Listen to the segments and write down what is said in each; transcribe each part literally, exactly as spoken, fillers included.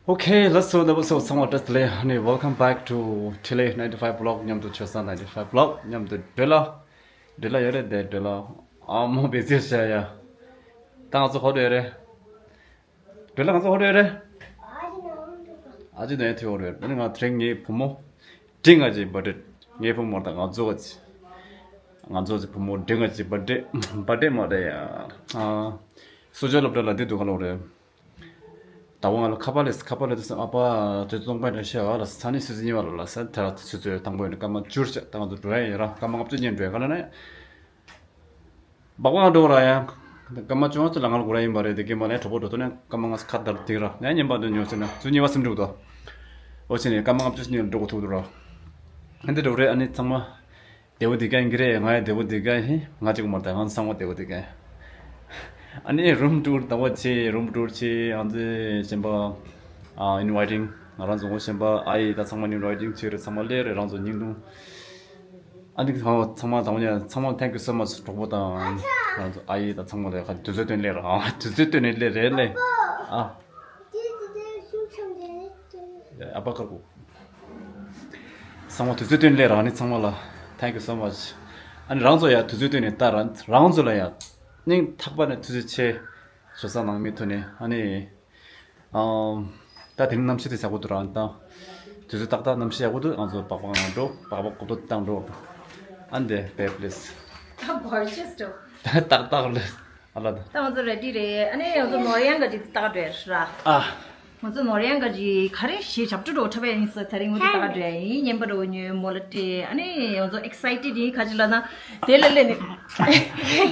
Okay, let's go. That was so someone just late. Honey, welcome back to Chile ninety-five vlog. མཉམ་དུ་ཆོས་ས་ninety-five vlog. མཉམ་དུ་འགྲོ་ལ། འགྲོ་ལ་ཡོད་རེད་དེ་འགྲོ་ལ། ཨ་མོ་བེ་ཟེར་བྱ་ཡ། ད་ང་ཚོ་ཧོ་འགྲོ་ཡོད་རེད། འགྲོ་ལ་ང་ཚོ་ཧོ་འགྲོ་ཡོད་རེད། ཨ་ཅི་ནས་ཐུ་ཧོ་འགྲོ་ཡོད་རེད། ང་དེ་རིང་ངའི་བུ་མོ། འདི་ང་ཅི་བར་ཌེ། ངའི་བུ་མོ་དང་ང་ཚོ་ཅི། ང་ཚོ་ཅི་བུ་མོ་འདི་ང་ཅི་བར་ཌེ། བར་ཌེ་མ་རེད་ཡ། ཨ། སུ་ཇོ་སློབ་གྲྭ་ལ་འདི་འདུག་ག་ལོག་རེད། ད་བོ་ང་ལ་ཁ་པར་སླེབས། ཁ་པར་སླེབས་དུས་ཨ་ཕ་དུས་ཚོད་སྟོང་པ་འདྲ་ཤེས་བ་ལ་ས་ནི་སུ་ཟི་ཉི་བ་ལ་ལ་ས་དེ་ལ་དུས་ཚོད་དང་པོ་ཡིན་སྐར་མ་བཅུ་ཆ་ད་ང་ཚོ་འགྲོ་ཡ་ཡིན་ར་སྐར་མ་ལྔ་བཅུ་ཉིན་འགྲོ་ཡ་ག་ལ་ན་ཡ། སྦག་སྦག་འགྲོ་ར་ཡ། སྐར་མ་བཅོ་ལྔ་ཚོ་ལ་ང་ལ་འགོར་ཡ་ཡིན་པ་རེད་དེ་གི་མ་ལན་གྲོགས་པོ་འགྲོ་ཐུབ་ན་སྐར་མ་ལྔ་ཁ་དར་དེ་ར་ཡ་ཉན་པ་འདོད་ཉོ་ཟེར་ན་ཚུ་ཉི་བ་སེམས་འགྲུག་དོ། འོ་ཆེ་ནས་སྐར་མ་ལྔ་བཅུ་ཉིན་འགྲོ་གོ་ཐུབ་འདུག་ར། འདི་འགྲོ་རེད། ཨ་ནི་ཚང་མ། བདེ་བོ་འདི་ག་ཡིན་གྱི་རེད། ང་ཡང་བདེ་བོ་འདི་ག་ཡིན། ང་གཅིག་པོ་མ་རེད་ད། ང་ཚང་མ་བདེ་བོ་འདི་ག་ཡིན། ཨ་ནི་རུམ་ཊུར་ཟླ་བ་ཆེ་རུམ་ཊུར་ཆེ་ང་ཚོའི་གཞན་པ་ཨ་ཨིན་ཝའི་ཊིང་། ང་རང་ཚོ་ངོ་ཤེས་པ་ཨ་ཡེ་ད་ཚང་མ་ཨིན་ཝའི་ཊིང་ཆེ་རེད། ཚང་མ་སླེབས་རེད། རང་ཚོ་བརྙན་ཐུང་། ཨ་ནི་ཚང་མ་ཚང་མ་ཚང་མ་ཚང་མ་thank you so much གྲོགས་པོ་དང་ང་ཚོ་ཨ་ཡེ་ད་ཚང་མ་ལ་ཡ་ཁ་དུས་ཚོད་བཏོན་སླེབས་ར། དུས་ཚོད་བཏོན་ནས་སླེབས་རེད་ལེ། ཨ། ཨ་ཕ་ཁ་ཁུ། ཚང་མ་དུས་ཚོད་བཏོན་ལས་རང་ནི་ཚང་མ་ལ་thank you so much། ཨ་ནི་རང་ཚོ་ཡང་དུས་ཚོད་བཏོན་ནས་ད་རང་རང་ཚོ་ལ་ཡང་སྙིང་ཐག་པ་ནས་ཐུགས་རྗེ་ཆེ། ཞོ་ས་ནང་མི་ཐུ་ནས་ཨ་ནི་ཨམ་ད་དེ་རིང་གནམ་གཤིས་དེ་ཡག་པོ་འདུག་རང་ད་དུས་ཚོད་ཏག་ཏག་གནམ་གཤིས་ཡག་པོ་འདུག་ང་ཚོ་སྦག་སྦག་ནང་འགྲོ་སྦག་སྦག་གོ་ཏོ་བཏང་འགྲོ། ཨ་འདི་བེབ་པི་ལིས། How gorgeous though. ཏག་ཏག་ལས་ཨ་ལ་ད། ད་ང་ཚོ་རེ་ཌི་རེད། ཨ་ནི་ང་ཚོ་ནོར་ཡང་ག་ཅིག་ཏག་འགྲོ་ཡ་ར། ཨ། ང་ཚོ་ནོར་ཡང་ག་ཅིག་ག་རེ་ཞེས་ཞབས་བྲོ་འགྲོ་འཁྲབ་ཡ་ཡིན་ས་དེ་རིང་ངོ་དེ་ཏག་འགྲོ་ཡ་ཡིན། བརྙན་པར་འོ་ཉོས་མོ་ལ་སྤྲད། ཨ་ནི་ང་ཚོ་ཨེག་སའི་ཊེཌ་ཡིན་ག་ཅིག་ལ་ན་དེ་ལ་སླེབས་ནས་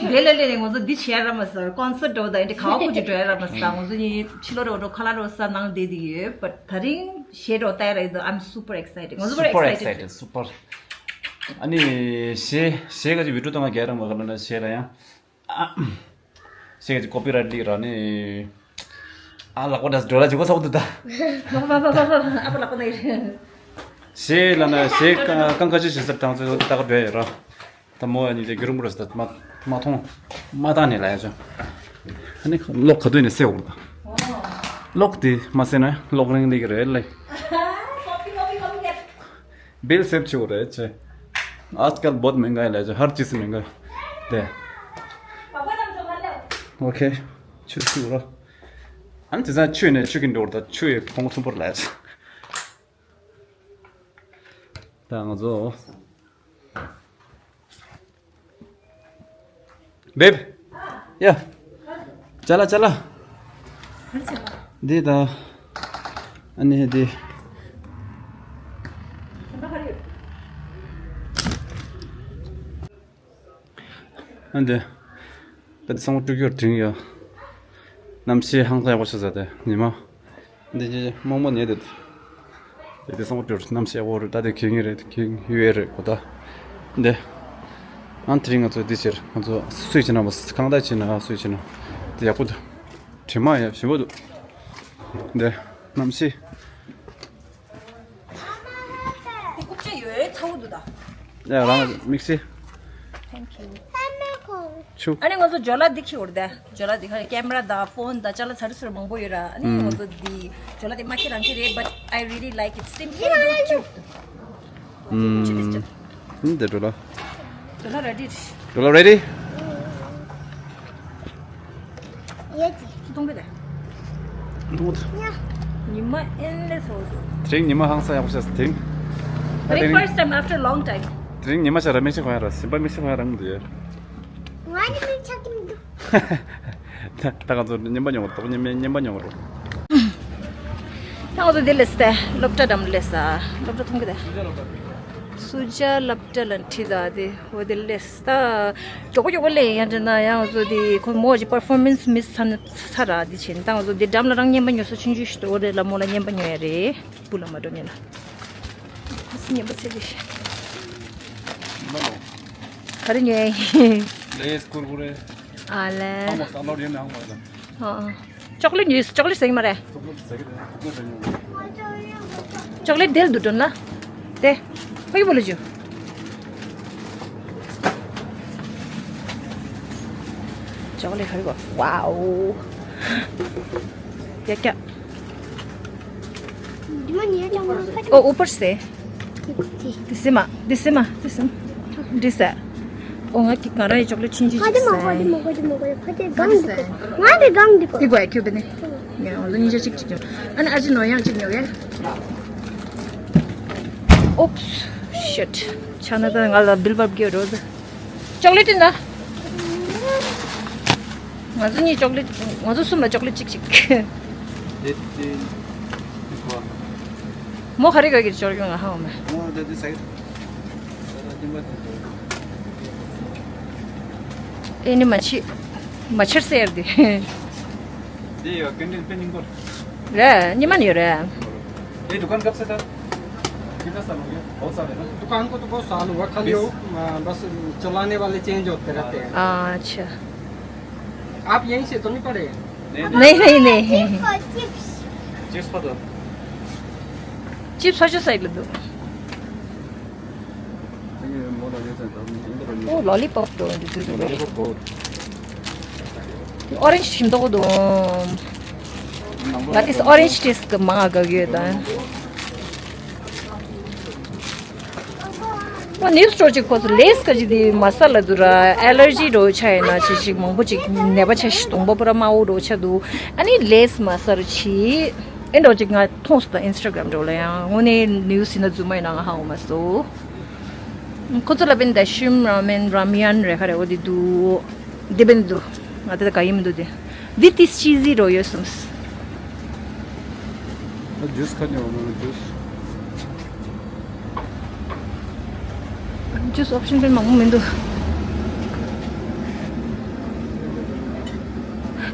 དེ་ལ་སླེབས་ནས་ང་ཚོ་འདི་བྱེད་ཡ་ར་མ་ཟ་ཀོན་སར་ཊི་འགྲོ་ད་ཡིན་དེ་ག་བ་ཀུ་ཅིག་འགྲོ་ཡ་ར་མ་ཟ། ང་ཚོ་ཡིན་ཕྱི་ལོ་རོ་འགྲོ་ཁ་ལ་རོ་ས་ནང་བསྡད་དེ་ཡོད། བཊ་དེ་རིང་གཞས་འགྲོ་ལྟ་ཡ་ར་ཡིན་དུ། I'm super excited. ང་ཚོ་super super excited. Super. ཨ་ནི་གཞས་གཞས་ག་ཅིག་བི་ཌི་ཡོ་བཏང་ག་རྒྱ་ར་མ་ག་ལ་ན་གཞས་ལ་ཡང་། ཨ། ཞེས་ཀྱི་ཀོ་པི་རའེ་ཊི་ལིག་ར་ནི། ཨ་ལག་པ་འདྲ་འགྲོ་ལ་ཅིག་གོ་ས་འོ་འདུག་ད། ཨ་པ་ལག་པ་ནི། ཞེས་ལ་ན་ཞེས་ཀང་ཀང་ཁ་ཆེ་ཞེས་ཟེར་དང་ཚོ་ད་ག་འགྲོ་ཡ་ར། ད་མོ་ཡ་ཉིད་ཀྱི་རུམ་ར་ཟེར་ད་མ་མ་མཐོང་མ་བཏང་ནས་ལ་ཡ་ཅོ། ཨ་ནི་གློག་ག་དུས་ནས་སེ་འོ་ད། གློག་དེ་མ་སེ་ན་གློག་རིང་ལིག་རེད་ལེ། bill save छू रहे छे। आजकल बहुत महंगा है ले जो हर चीज महंगा है। दे। ओके। छू छू रो। ཨ་ནི་དེ་ཚང་ཆུ་ནས་ཆུ་གི་འདོར་ད་ཆུ་ཡི་ཁོང་ཚུན་པོར་ལས། ད་ང་ཚོ། བེབ། ཡ། ཅ་ལ་ཅ་ལ། འདི་ད། ཨ་ནི་འདི། ཨ་འདི། ད་འདི་སང་སྤྲུག་ཡོར་དྲིན་ཡོད། གནམ་གཤིས་ཧང་སང་ཡག་པོ་ཆགས་ས་དེ་ཉི་མ། འདི་ཅི་མོག་མོག་ཉལ་དེ། དེ་དེ་སང་སྤྲུག་གནམ་གཤིས་ཡག་པོ་རེད། ད་དེ་ཁེངས་ངེས་རེད། ཁེངས་ཡོད་རེད་གོ་ད། འདི། ཨ་དེ་རིང་ང་ཚོ་འདི་ཕྱིར་ང་ཚོ་སུས་བྱེད་ན་བ་ཁང་ད་བྱེད་ན་སུས་བྱེད་ན། དེ་ཡག་པོ་འདུག་དྲི་མ་ཡག་ཞིམ་པོ་འདུག་འདི། གནམ་གཤིས། དེ་ཀུག་ཅེ་ཡོད་ཚ་བོ་འདུག་ད། ཡ་རང་དམིགས་བསལ། Thank you. ཆུ། ཨ་ནི་ང་ཚོ་ཇོ་ལ་འདི་ཁྱེར་འོར་ད། ཇོ་ལ་འདི་ཁ་ཀེམ་ར་དང་ཕོན་དང་ཅ་ལ་ཚ་རུ་ཚུ་རུ་མང་པོ་ཡོད་ར། ཨ་ནི་ང་ཚོ་འདི་ཇོ་ལ་འདི་མ་ཁྱེར་རང་ཁྱེར་རེད། But I really like it. Simple and cute. ཨུམ། ཆུ་འདི་ཅི། ཨུམ་དེ་ཇོ་ལ། ཇོ་ལ་རེ་ཌི། ཇོ་ལ་རེ་ཌི། ཡོད་ཀྱི། ཐུང་གི་རེད། ཐུང་གི། ཉི་མ་ཨེན་ལེ་སོ་སོ། དེ་རིང་ཉི་མ་ཧང་སང་ཡག་པོ་ཤར་སོང་དེ་རིང་། ད་དེ་རིང་། First time after long time. དེ་རིང་ཉི་མ་ཤར་ར་མིག་ཤེལ་གོན་ཡ་ར་སིམ་པ་མིག་ཤེལ་གོན་ཡ་ར་མི་འདུག་ཡ། ང་ནི་མིག་ཆགས་ཀྱི་མི་འདུག་ད་ད་ང་ཚོ་རྔན་པ་ཉོ་གི་འདུག་རྔན་པ་རྔན་པ་ཉོ་གི་འདུག་ད་ང་ཚོ་འདི་སླེབས་སྟེ་སློབ་གྲྭ་འགྲམ་སླེབས་ས། སློབ་གྲྭ་མཐོང་གི་དེ། སུ་ཇཱ་སློབ་གྲྭ་ལ་ཁྲིད་ད་དེ་འོ་དེ་སླེབས་ད། མགྱོགས་པོ་མགྱོགས་པོ་སླེབས་ཡ་འདྲ་ན་ཡང་ང་ཚོ་དེ་ཁོ་མོ་ཅིག་པར་ཕོར་མེན་སི་མི་སི་ཚར་ན་ཚར་ར་དེ་བྱས་ད་ང་ཚོ་དེ་འགྲམ་ལ་རང་རྔན་པ་ཉོ་ས་ཆུང་ཆུང་ཞིག་འདུག་འོ་དེ་ལ་མོ་ལ་རྔན་པ་ཉོ་ཡ་རེད། སྤུ་ལ་མ་འགྲོ་ཉེ་ན། ཨ་སི་ཉན་པ་ཚེ་གི་ཤི། མ་ལོ། ག་རེ་ཉོས་ཡིན། ལེ་ཡེས་ཀུར་ཀུ་རེ། ཨ་ལེ། ཨ་མ་ས་ལོར་ཡོད་ནའང་མ་རེད། ཨ་ཨ། ཅོག་ལེ་ཊི་ཉོས། ཅོག་ལེ་ཊི་ཟ་གི་མ་རེད། ཅོག་ལེ་ཊི་ཟ་གི་རེད། ཅོག་ལེ་ཊི་ཟ་གི་རེད། ཅོག་ལེ་ཊི་དེ་ལ་འདུག་དྲན་ལ། དེ། ཕ་གི་བོ་ལ་ཇུ། ཅོག་ལེ་ཊི་ག་རེ་གོ། ཝའོ། ཡ་ཀྱ། འདི་མ་ཉེ་ལ་མ་ཁ། ཨོ། ཨུ་པར་སེ། འདི་སེ་མ། འདི་སེ་མ། འདི་སེ་མ། འདི་སེ། ཨོ། ང་གི་ང་རང་ཡི་ཅོག་ལེ་ཊི་ཆུང་ཆུང་ཅིག་ཁ་དེ་མ་ཁ་དེ་མ་ཁ་དེ་མ་ཁ་དེ་གང་འདི་གོ། ང་དེ་གང་འདི་གོ། འདི་གོ་ཡ་ཁྱོད་བེ་ནི། ང་ང་ཚོ་གཉིས་ཆ་གཅིག་གཅིག་ཀྱང་། ཨ་ནི་ཨ་ཅི་ནོ་ཡང་གཅིག་ཉོ་གས། Oops, shit. ཆ་ན་ད་ང་ལ་བིལ་བབ་གི་རོ། ཅོག་ལེ་ཊི་འདི། ང་ཚོ་གཉིས་ཅོག་ལེ་ཊི། ང་ཚོ་གསུམ་ལ་ཅོག་ལེ་ཊི་གཅིག་གཅིག་མོ་ག་རེ་ག་གིར་ཅོག་ཡོང་ང་ཧ་འོ་མེ། ཨེ་ནི་མ་ཕྱི། མ་ཕྱིར་ཟེར་དེ། རེད། ཉི་མ་ནས་ཡོད་རེད། ये दुकान कब से था? कितना साल हो गया? बहुत साल है ना? दुकान को तो बहुत साल हुआ, खाली बीस? वो, आ, बस चलाने वाले चेंज होते रहते हैं। अच्छा। आप यहीं से तो नहीं पढ़े? नहीं, नहीं, नहीं। चिप्स खाओ, चिप्स। चिप्स खाओ तो। चिप्स खाओ, साइड ले दो। ये मोर आ गया। ओ, लॉलीपॉप तो। लॉलीपॉप बहुत। Orange ཞིམ་མདོག་འདུག་ང་དེས་orange taste གི་མང་ང་དགའ་གི་ཡོད་ད། ཨོ། ནིའུ་སི་སི་ཊོར་ཅིག་ཁོ་ཚོ་ལེས་ག་ཅིག་དེ་མ་ས་ལ་འདུག་ར། ཨེ་ལར་ཇི་འདྲ་ཆ་ཡིན་ན་ཅི་ཞིག་མང་པོ་ཅིག་ནད་པ་ཆ་ཞིག་གདོང་པ་པུ་ར་དམར་པོ་འདྲ་ཆ་འདུག་ཨ་ནི་ལེས་མ་ས་རུ་ཆི་ཨེ་འདྲ་ཅིག་ང་མཐོང་སོང་ད། ཨིན་སི་ཊ་གྷ་རམ་འདྲ་ལ་ཡང་། དངོས་གནས་ནིའུ་སི་ཡིན་ན་རྫུན་མ་ཡིན་ན་ང་ཧ་གོ་མ་སོང་། ཁོ་ཚོ་ལ་བན་ད་ཤིམ་ར་མེན་ར་མི་ཡན་རེ་ཁ་རེ་འོ་དེ་འདུག་དེ་བན་འདུག་ང་དེ་ད་ག་ཡིན་མི་འདུག་དེ། འདི་ཏིས་ཅི་ཟི་རོ་ཡོད་སོང་། ཨ། ཇུས་ཁ་ཉོ་མོ་ཇུས། ཇུས་ཨོབ་ཤན་དཔེ་མང་པོ་མི་འདུག་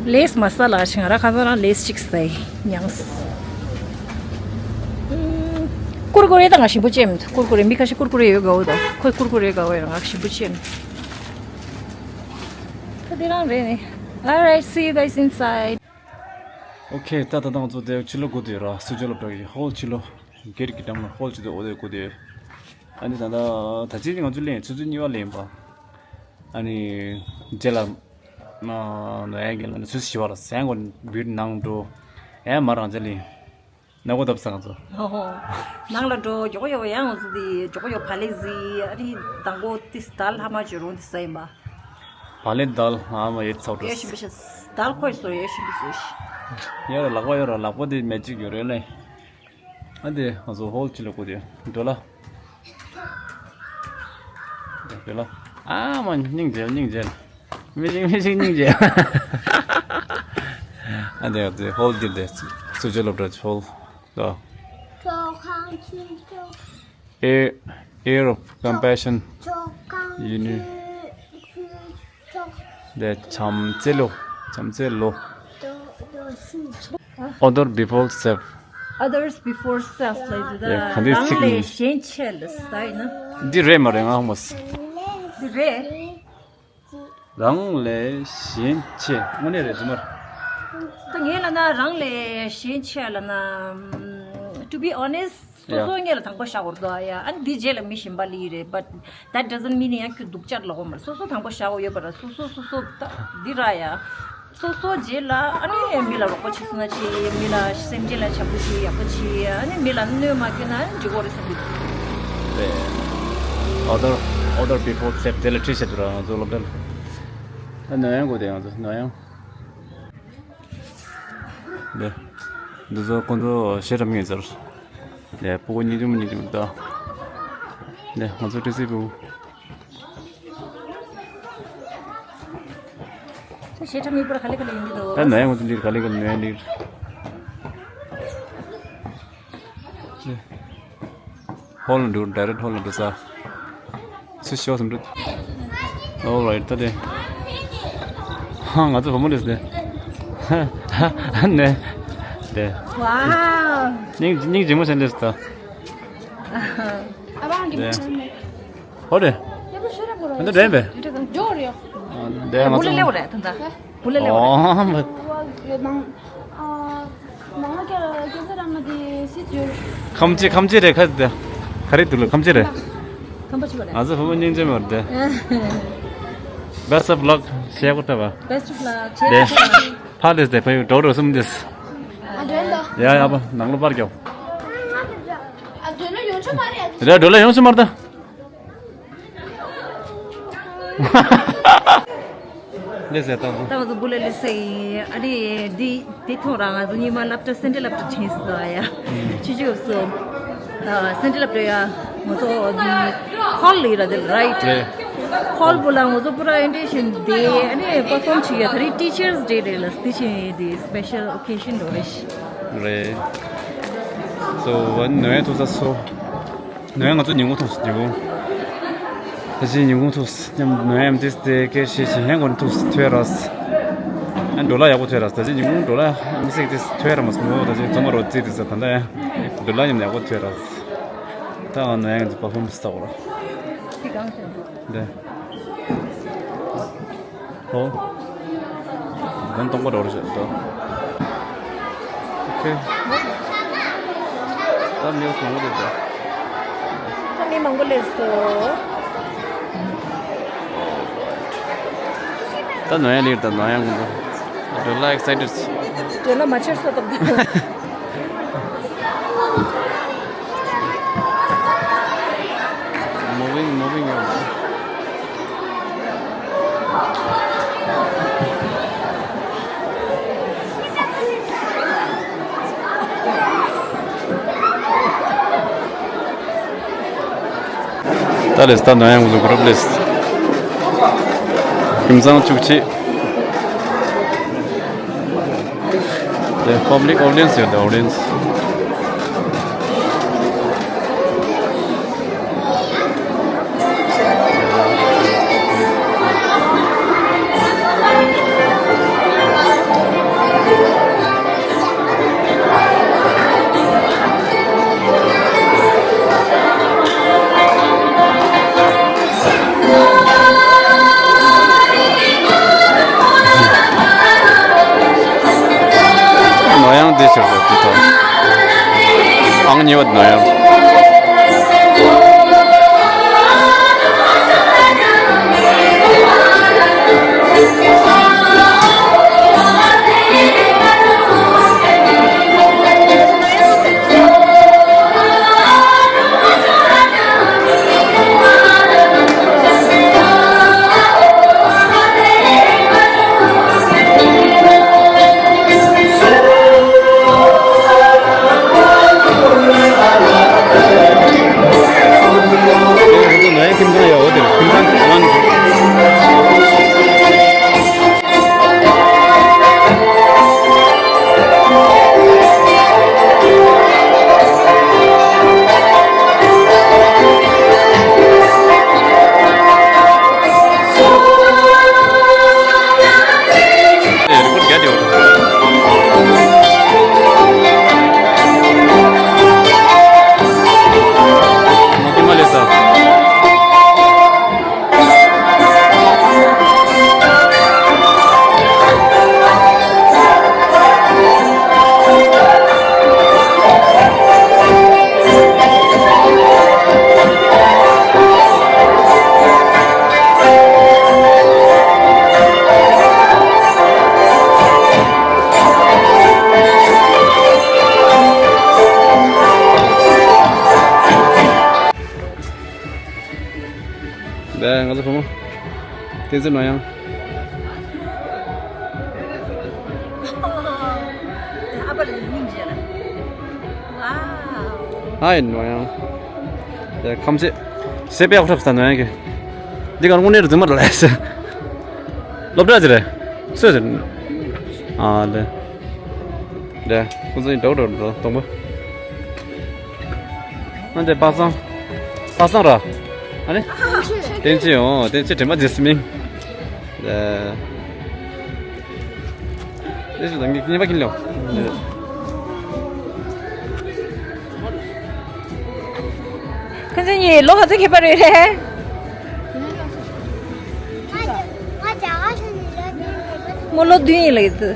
ལེས་མ་ས་ལ་ཞིང་ར་ཁ་ཚོ་རང་ལེས་གཅིག་ཟ་ཡི་མྱངས། ཀུར་ཀུ་རེ་ད་ང་ཞིམ་པོ་ཅེས་མི་འདུག་ཀུར་ཀུ་རེ་མི་ཁ་ཤས་ཀུར་ཀུ་རེ་ཡོད་དགའ་བོ་ད། ཁོས་ཀུར་ཀུ་རེ་དགའ་བོ་ཡོད། ང་ཞིམ་པོ་ཅེས་མི་འདུག་ད་དེ་རང་རེད་ནི། Alright, see you guys inside. Okay, ད་ད་ང་ཚོ་དེ་ཕྱི་ལོགས་སྒུག་བསྡད་ཡོད་ར། སུ་ཇོ་སློབ་གྲྭ་གི་ཧོལ་ཕྱི་ལོགས། གེ་ཊི་གི་འགྲམ་ལ་ཧོལ་ཕྱི་ལོགས་འོ་དེ་སྒུག་བསྡད་ཡོད། ཨ་ནི་ད་ད་ད་ཅི་ང་ཚོ་ལེན་ཆུ་ཚོད་གཉིས་པ་ལེན་པ། ཨ་ནི་རྗེས་ལ་མ་ནོ་ཡ་གི་ལ་ནི་ཚུར་ཞི་བ་ར་སེང་གོ་བིར་ནང་འགྲོ། ཨེ་མ་རང་ཅི་ལེན། ནག་པོ་བཏབ་ས་ང་ཚོ། ཨོ་ཧོ། ནང་ལ་འགྲོ། མགྱོགས་པོ་ཡོད་པ་ཡང་ང་ཚོ་དེ་མགྱོགས་པོ་ཡོད། བག་ལེབ་ཟས། ཨ་རི་དང་པོ་དེ་དལ་ལྷ་མ་བྱོས་རུང་དེ་ཟ་ཡིན་པ། བག་ལེབ་དལ་ཨ་མ་ཡེ་ཚོགས་འགྲོ། ཡེ་ཞིམ་པོ་ཤ། དལ་ཁོས་སོ་ཡེ་ཞིམ་པོ་ཟོས་ཤི། ཡོད་ར་ལག་པ་ཡོད་ར་ལག་པ་དེ་མེ་ཅིག་ཡོད་རེད་ལེ། ཨ་དེ་ང་ཚོ་ཧོལ་ཕྱི་ལོགས་སྒུག་དེ་འགྲོ་ལ། འགྲོ་ལ། ཨ་མ་སྙིང་རྗེ་སྙིང་རྗེ། མི་ཤིག་མི་ཤིག་སྙིང་རྗེ། ཨ་དེ་དེ་ཧོལ་དེ་དེ་སུ་ཇོ་སློབ་གྲྭ་ཧོལ་དོ། Air, air of compassion. ཡིན་ནི། དེ་བྱམས་བརྩེ་ལོ། བྱམས་བརྩེ་ལོ། Other before self. Others before self ལབ་དུས་ད་ཡ་ག་འདྲའི་རང་ཚིག་ལས་ཡིན། གཞན་ཆེ་ལ་ཟ་ཡིན་ན། འདི་རེད་མ་རེད་ང་ཧ་མ་སོང་། འདི་རེད། རང་ལས་གཞན་ཆེ་དངོས་གནས་རེད་རྫུན་མ་རེད། ད་ངས་ལབ་ན་རང་ལས་གཞན་ཆེ་ལབ་ན། To be honest, སོ་སོ་ཡ་སྔོན་ལ་དང་པོ་བཞག་དགོས་རེད་དོ་ཡ། ཨ་ནི་འདི་རྗེས་ལ་མི་གཞན་པ་ལ་ཡིན་རེད། But that doesn't mean ཡང་ཁྱོད་སྡུག་ཅག་ལབ་དགོས་མ་རེད། སོ་སོ་དང་པོ་བཞག་དགོས་ཡོད་པ་རེད། སོ་སོ་སོ་སོ་ད་འདི་ར་ཡ། སོ་སོ་རྗེས་ལ་ཨ་ནི་མི་ལ་རོགས་པ་བྱེད་སོང་ན་བྱེད། མི་ལ་སེམས་ཅན་ལ་བྱམས་པོ་བྱེད། ཡག་པོ་བྱེད། ཨ་ནི་མི་ལ་གནོད་མ་སྐྱེལ་ན་འགྲིག་གི་རེད་བསམ་གི་འདུག་རེད། Other, other before self དེ་ལ་ཁྲིད་བྱེད་དུ་ར་ང་ཚོ་སློབ་གྲྭ་ལ། ཨ་ནོ་ཡང་དགོས་དེ་ང་ཚོ་ནོ་ཡང་། འདི། འདི་ཚོ་ཁོང་ཚོ་བཤད་གྲྭ་མི་ཡིན་ཟེར། འདི་ཕྲུ་གུ་གཉིས་འཛོམས་གཉིས་འཛོམས་ད། འདི་ང་ཚོ་ཏི་སི་ཕྲུ་གུ། ད་བཤད་གྲྭ་མི་པར་ག་ལེ་ག་ལེ་ཡིན་གྱི་འདུག་ད་ནང་ཡང་ང་ཚོ་འདིར་ག་ལེ་ག་ལེ་ནོ་ཡང་འདིར། ཧོལ་ལ་འགྲོ། ཌའི་རེག་ཊི་ཧོལ་ལ་འགྲོ་ས། སུ་ཤོག་སུ་འགྲོ། Alright ད་དེ། ཧ་ང་ཚོ་བུ་མོ་རེད་དེ། ཧ་ཧ་ནས། དེ། Wow. སྙིང་སྙིང་རྗེ་མོ་བྱས་འདུག་ད། ཨ་བང་གི་དེ། མོ་ཆེན་མོ། ཧོ་རེད། ཡ་པ་ཤོར་བ་རེད། ད་འདྲ་འདྲ་ཡིན་པས། འཇོག་རེད། དེ་ང་ཚོ། བུ་ལེ་ལེ་བ་རེད་ད་ད། བུ་ལེ་ལེ་བ་རེད། ཨོ་མ། ཡོད་ནང་། ཨ། ནང་ལ་སྐྱ་སྐྱ་ས་རང་ང་དེ་སྲིད་ཡོད། ཁམ་ཆེ་ཁམ་ཆེ་རེད་ཁ་དེ། ག་རེ་འདུག་ལ་ཁམ་ཆེ་རེད། ཁམ་པ་ཆེ་བ་རེད། ང་ཚོ་བུ་མོ་སྙིང་རྗེ་མ་རེད་དེ། Best of luck ཞེས་གོ་ཐབས། Best of luck ཞེས་གོ་ཐབས། ཕ་ལེས་དེ་ཕ་ཡུ་ཌོག་ཊར་སུམ་དེས། ཨ་འདྲ་འདྲ། ཡ་ཡ་པ་ནང་ལོ་པར་རྒྱོབ། རེད། འགྲོ་ལ་ཡོང་ཤི་མར་ད། ལེ་ཟེར་ཏང་། ཏང་ཙུ་བུ་ལེ་ལེ་ཟེར་ཡིན། ཨ་རེ་འདི་འདི་ཐོག་རང་ང་ཚོ་ཉི་མ་སློབ་གྲྭ་སེན་ཊར་སློབ་གྲྭ་ཆེན་སོ་ཡ། ཆི་ཆི་སོ། སེན་ཊར་སློབ་གྲྭ་ཡ་ང་ཚོ་འདི་ཧོལ་ལི་ར་དེ་རའིཊ། ཧོལ་བུ་ལ་ང་ཚོ་པུ་ར་ཨོ་རི་ཡེན་ཊེ་ཤན་དེ་ཨ་ནི་པར་ཕོམ་བྱེད་ཡ། ད་རེས་ཊི་ཆར་སི་ཌེ་རེད་ལ། དེ་བཞིན་དེ་སི་པེ་ཤལ་ཨོ་ཀེ་ཤན་འགྲོ་རེད། རེད། སོ་ཝན་ནོ་ཡ་ཐུག་ས་སོ། ནོ་ཡ་ང་ཚོ་ཉིན་གུང་ཐུག་སོ། ཉིན་གུང་། ད་ཅི་ཉིན་གུང་ཐུག་སོ། མཉམ་ནོ་ཡ་མ་དེ་སྟེ་སྐད་བཤད་བྱེད་ཧན་གོ་ནི་ཐུག་སོ། ཐོས་ར་སོ། ཨ་ཌོ་ལར་ཡག་པོ་ཐོས་ར་སོ། ད་ཅི་ཉིན་གུང་ཌོ་ལར་མི་སྲིད་དེ་ཐོས་ར་མ་སོང་ངོ་། ད་ཅི་ཚང་མ་རོ་ཙི་དེ་ས་ད་ད་ཡ་ཌོ་ལར་ཉམ་ཡག་པོ་ཐོས་ར་སོ། ད་ང་ནོ་ཡ་ང་ཚོ་པར་ཕོམ་སོ་ལ། འདི། ཧོ། དགོན་སྟོང་པ་འགྲོ་རེ་བྱེད་དོ། ཨོ་ཁེ། ད་མི་མང་པོ་འདུག་ད། ད་མི་མང་པོ་སླེབས་སོང་། ད་ནོ་ཡ་ལིར་ད་ནོ་ཡ་ངུ་འགྲོ། འགྲོ་ལ་ཨེག་སའི་ཊེཌ། འགྲོ་ལ་མ་ཆེར་སོ་ཏོག་ད། Moving, moving. ད་ལེས་ད་ནོ་ཡ་ངུ་ཚོ་གུ་རུབ་ལེས། ཁྱིམ་ཚང་བཅུ་གཅིག། The public audience here, the audience. ནོ་ཡང་འདི་ཟེར་བ་འདི་དང་། ཨང་གཉིས་པ་ནོ་ཡང་། ད་ང་ཚོ་བུ་མོ། བསྟན་འཛིན་ནོ་ཡང་། ཨ་ཕ་ལ་སྙིང་རྗེ་ལ། ཝའོ། ཧའི་ནོ་ཡང་། ད་ཁམས་ཚེ། སེ་པའི་ཨོག་ཁྲབ་ས་ནོ་ཡང་གི། འདི་གར་དངོས་གནས་རུ་རྫུན་མ་རེད་ལ་ཡ་ས། སློབ་གྲྭ་ཅི་རེད། སུ་ཟེར། ཨ་ལེ། ལེ། ཁོང་ཚོ་ཡིན་འགྲོ་འགྲོ་འགྲོ་གཏོང་པ། ཨ་འདི་པ་སངས། པ་སངས་ར། ཨ་ནི། བསྟན་ཆོས། འོ་བསྟན་ཆོས་དྲན་པ་རྗེས་སུ་སྨིན། ལེ། ལེ་ཞུ་དང་གཉིས་པ་ཀིན་ལོ། ཁོང་ཚོ་གཉིས་ལོ་ག་ཚོད་ཁྱད་པར་ཡོད་རེད། ང་རྒྱ་གར་ལ་ནི་ལོ་བདུན་ཡིན་པ། མོ་ལོ་བདུན་ཡིན་ལ་ཡིན་ཏུ།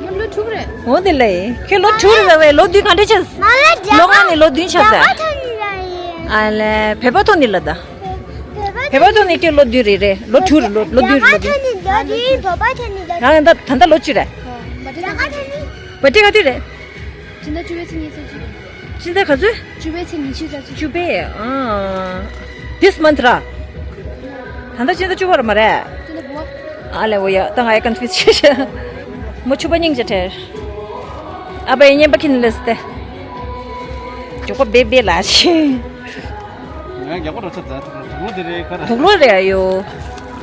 ང་ལོ་དྲུག་རེད། འོ་དེ་ལ་ཡིན། ཁྱོད་ལོ་དྲུག་རེད་ཟེར་བས་ལོ་བདུན་ག་འདྲ་ཆགས། ང་ལ་རྒྱ་ལོ་ག་ནས་ལོ་བདུན་ཆགས་ཟེར། རྒྱ་གར་ཐོན་ནི་ལ་ཡིན། ཨ་ལས་བོད་པ་ཐོན་ནི་ལ་ད། བོད་པ་ཐོན་ནི་ཁྱོད་ལོ་བདུན་རེད་རེད། ལོ་དྲུག་རེད། ལོ་ལོ་བདུན་རེད། ལོ་བདུན། རྒྱ་གར་ཐོན་ནི་ལོ་བདུན། བོད་པ་ཐོན་ནི་ལོ་རྒྱ་གར་ཐོན་ནི། རང་ད་ད་ལྟ་ལོ་གཅིག་རེད། བོད་པ་ཐོན་ནི། བོད་པ་ག་དུས་རེད། སྤྱི་ཟླ་བཅུ་པའི་ཚེས་ཉི་ཤུ་རྩ་གཅིག་རེད། སྤྱི་ཟླ་ག་ཚོད། བཅུ་པའི་ཚེས་ཉི་ཤུ་རྩ་གཅིག་བཅུ་པའི། ཨ། This month ར། ད་ལྟ་སྤྱི་ཟླ་བཅུ་པ་ར་མ་རེད། སྤྱི་ཟླ་དགུ་པ། ཨ་ལེ་འོ་ཡ། ད་ང་ཡ་ཀོན་ཕིའུ་ཛི་བྱས་ཤག་མོ་བཅུ་པ་སྙིང་རྗེ་ཁྲེལ། ཨ་ཕའི་རྔན་པ་ཁྱེར་ནས་སླེབས་ཏེ། མགྱོགས་པོ་འབེབས་འབེབས་ལ་ཤི། ང་རྒྱག་པ་རོ་ཆ་ད་དུག་ལོག་དེ་རེད་ཁ་ར། དུག་ལོག་རེད་ཡོ།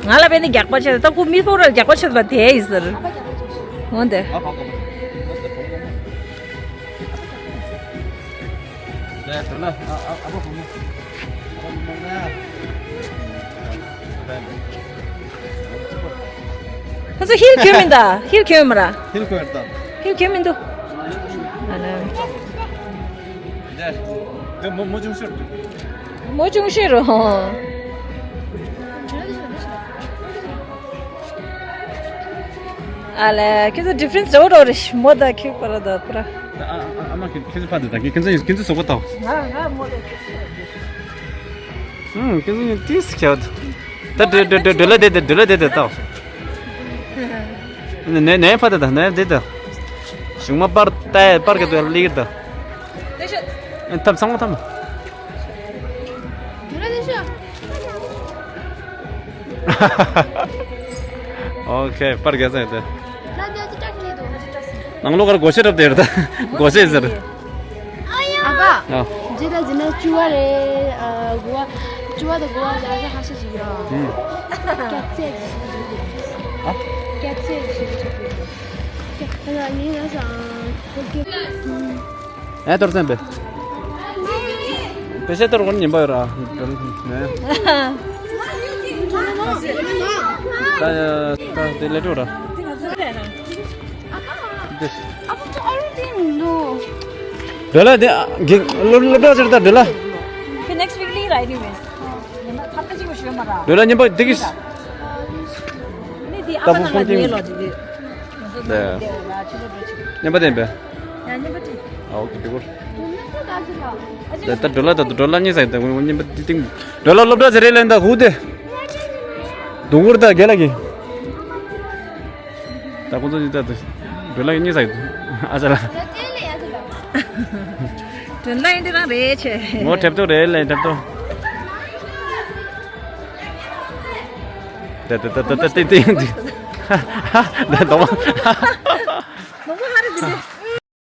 ང་ལ་བས་ནི་རྒྱག་པ་ཆེ་ད་ཁུ་མི་ཕོ་ར་རྒྱག་པ་ཆེ་ལ་དེ་ཡིས་ཟེར། འོན་ཏེ། ཨ་ཕ་ཁ་པ། ཁོ་ཚོ་ཧིལ་གྱོན་མིན་ད། ཧིལ་གྱོན་མིན་ར། ཧིལ་གྱོན་ད། ཧིལ་གྱོན་མིན་འདུག་ཨ་ནི། དེ་མོ་མོ་ཅུང་ཤོར། མོ་ཅུང་ཤོར་རོ། ཨ་ལེ། ཁྱེད་ཚོ་ཌི་ཕ་རེན་སི་འདྲ་བོ་འདྲ་བོ་རེད། མོ་དང་ཁྱེད་པར་དང་པར། ཨ་ཨ་ཨ་མ་ཁྱེད་ཁྱེད་ཚོ་ཕ་དེ་དང་ཁྱེད་ཚོ་ཁྱེད་ཚོ་སོག་པོ་དང་། ང་ང་མོ་དང་ཁྱེད་ཚོ། ཨུམ། ཁྱེད་ཚོ་ཏིས་ཁྱད། ད་འདྲ་འདྲ་འདྲ་འདྲ་ལ་དེ་དེ་འདྲ་ལ་དེ་དེ་དང་། ནས་ནས་ཕ་དེ་དང་ནས་དེ་དང་། གཞུང་མ་པར་ཏའི་པར་ག་དུ་ལི་གི་དང་། ཐམ་ཚང་མ་ཐམ། ཨོ་ཁེ། པར་རྒྱག་ས་ཡོད་དེ། ནང་ལོགས་ཀར་སྒོ་ཕྱེ་རབ་དེ་ཡོད་ད། སྒོ་ཕྱེ་ཟེར། ཨ་ཕ། ཨ། རྗེས་ད་འཛིན་ན་བཅུ་བ་རེད། ཨ། དགུ་བ། བཅུ་བ་དང་དགུ་བ་ལ་ཧ་ཤ་ཞིག་ཡོད། ཨུམ། སྐྱ་ཚད་ཞིག་ཡོད། ཨ། སྐྱ་ཚད་ཞིག་ཡོད། སྐྱ་ཚད་ཡིན་ན་སང་ཁོ་སྐྱ། ཨེ་གཏོར་ཚན་པས། པེ་ཤེ་གཏོར་གོ་ཉིན་པ་ཡོད་ར། ནས། ད་ད་དེ་ལས་འགྲོ་ར། འདི། འདོད་ལ་དེ་གི་སློབ་སློབ་གྲྭ་ཟེར་ད་འདོད་ལ། Okay, next week leave ར་anyways. ཐབས་ཀ་ཅིག་ཞུ་མ་ར། འདོད་ལ་ཉིན་པ་འདི་གི། ནི་དེ་ཨ་མ་ནང་ལ་ཉེ་ལོ་ཅིག་རེད། ཉན་པ་བསྟན་པས། ཨ་ཨོ་ཀེ་དེ་གོ། ད་ད་འགྲོ་ལ་ད་འགྲོ་ལ་གཉིས་ཟ་ཡི་ད་ཉན་པ་དེ་སྟེང་། འགྲོ་ལ་སློབ་གྲྭ་ཟེར་རེད་ལན་ད་ཧུ་དེ། དུང་གུར་ད་རྒན་ལགས་ཀྱི། ད་ཁོང་ཚོ་གཉིས་ད་འགྲོ་ལ་གཉིས་ཟ་ཡི་ཨ་ཅག་ལ། འགྲོ་ལ་ཡིན་དེ་རང་རེད་ཆེ། ངོ་འཁྲབ་ཏོ་རེད་ལན་འཁྲབ་ཏོ། ད་ད་ད་ད་ད་ཏིང་ཏིང་ཏིང་། ད་དོ། ནོར་བུ་ཧ་རི་དེ་དེ།